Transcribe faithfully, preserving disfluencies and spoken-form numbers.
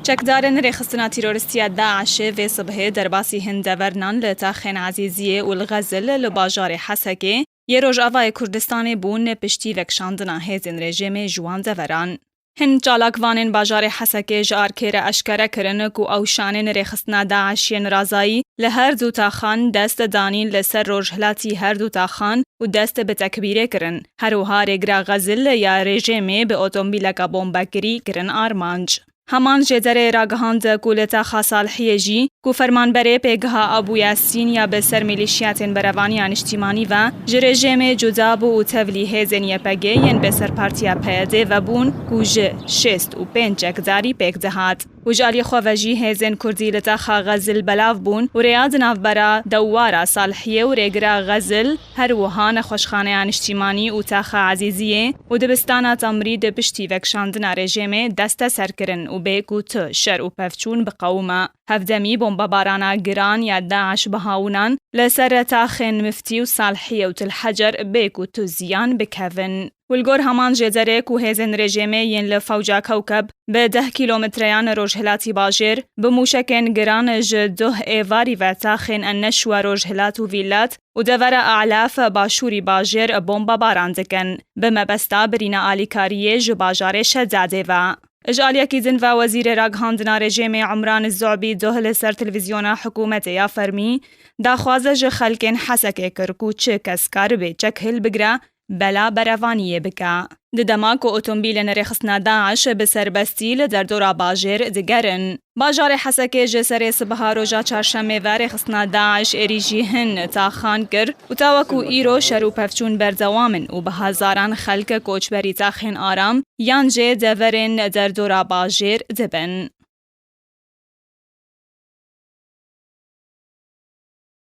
Çekdarên rêxistina terorîstî ya DAIŞê vê sibhê derbasî hin devernan li taxên Ezîziyê û li Xezil li bajarê Hesekê yê Rojavayê Kurdistanê bûn piştî vekişandina hêzên rejîmê ji wan deveran. Hin çalakvanên bajarê Hesekê ji arkê re eşkere kirin ku ew şanên rêxistina DAIŞ yên razayî li her du taxan dest danîn li ser rojhilatî her du taxan û dest bi tekbîrê kirin. Her wiha rêgira Xezil ya rejîmê bi otomobîleka bombekirî kirin armanc. Heman jêderê ragihand ku li taxa Salihiyê jî ku fermanberê pêgeha Abu Yasîn ya bi ser milîşiyatên berevaniya niştîmanî ve ji rejîmê cuda bû û tevlî hêzên YPG yên bi ser partiya PYD ve bûn ku ji şêst û pênc çekdarî pêk dihat. Û ji aliyê xwe ve jî hêzên Kurdî li taxa Xezil belav bûn û rêya di navbera dewara Salihiyê û rêgira Xezil, her wiha nexweşxaneya niştîmanî û taxa Ezîziyê û dibistana Temrî di piştî vekişandina rejîmê desteser kirin û bê ku tu şer û pevçûn biqewime. Hevdemî bombebarana giran ya DAIŞ bi hawnan li ser taxên Miftî û Salihiyê û Til Hecer bê ku tu ziyan bikevin. Û li gor heman jêderê ku hêzên rejîmê yên li Fewca Kewkeb bi deh kîlometreyan rojhilatî bajêr, bi mûşekên giran ji duh êvarî ve taxên Enneşwe rojhilat û Vîlat û devera Alaf başûrî bajêr bombebaran dikin, bi mebesta birîna alîkariyê ji bajarê Şedadê ve. Ji aliyekî din ve Wezîrê Ragihandina Rejîmê Umran Zu'bî duh li ser televîzyona hikûmetê ya fermî daxwaze ji xelkên Hesekê kir ku çi kes karibê çek hilbigire, bela berevaniyê bike. Di dema ku otomobîlên rêxistina DAIŞ bi serbestî li derdora bajêr digerin. Bajarê Hesekê ji serê sibeha roja çarşemê ve rêxistina DAIŞ êrîşî hin taxan kir û ta wekû îro şer û pevçûn berdewam in û bi hezaran xelk koçberî taxên aram yan jê deverên derdora bajêr dibin.